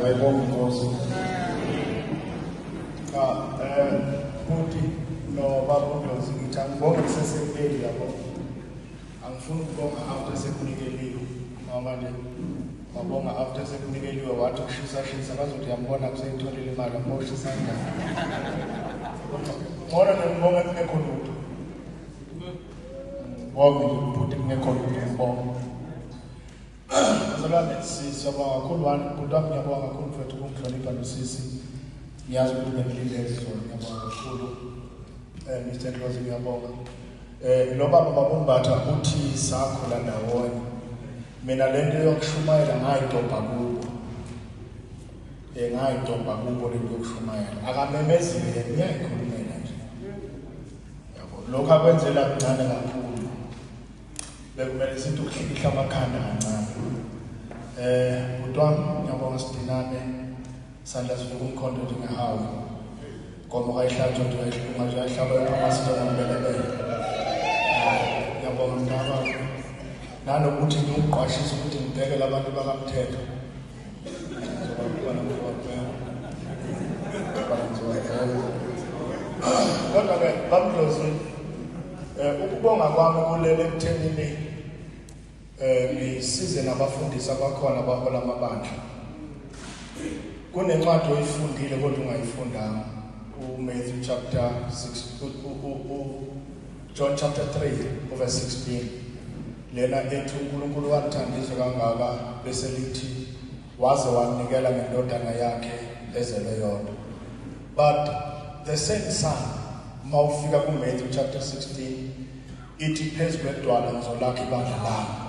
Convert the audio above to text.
Ayibonga inkosi. Cha, futhi no baba uNdlozi, ngithi angibonge kusesekuleli, yabo. Angifuni ukubonga after sekunikeliwe, ngoba nje wabonga after sekunikeliwe, wathi kushisa shisa, bazothi yambona kuseyitholile imali, amboshisa kanjani. Ngcono nje ngibonge kungekho lutho. Ngibonge nje bhuti kungekho lutho, ngibonge. Bazalwane, siyabonga kakhulu. One, bhuti wami, ngiyabonga kakhulu mfethu ukungihlonipha nosisi. Ngiyazi ukuthi bengilinde izolo, ngiyabonga kakhulu. Mr Ndlozi, ngiyabonga. Lo baba babumbatha uthi sakhula ndawonye. Mina lento yokushumayela ngayidobha kubo. Ngayidobha kubo lento yokushumayela. Akamemezile yena, uyayikhulumela nje. Yabo, lokho akwenzela kuncane kakhulu. Bekumele sithi ukuhlikihla amakhanda kancane. Bhuti wami, ngiyabonga sidinane. Sandla sivuka umkhonto njengehawu. Nkomo kayihlatshwa nje kayihlunga nje ayihlaba ephamasitha ngombelebele. Ngiyabonga mntaka. Nanokuthi ngiwuqwashisa ukuthi ngibheke labantu bakamthetho. Kodwa-ke bamdlozi, ukubonga kwami kulele ekuthenini ngisize nabafundisi abakhona abahola amabandla. Kunencwadi oyifundile kodwa ungayifundanga, uMatthew chapter 6, John chapter 3 verse 16, lena ethi uNkulunkulu wathanda izwe kangaka bese lithi waze wanikela ngendodana yakhe ezelwe yodwa. But the same son, mawufika kuMatthew chapter 16, ithi phezu kwedwala ngizolakha ibandla lami.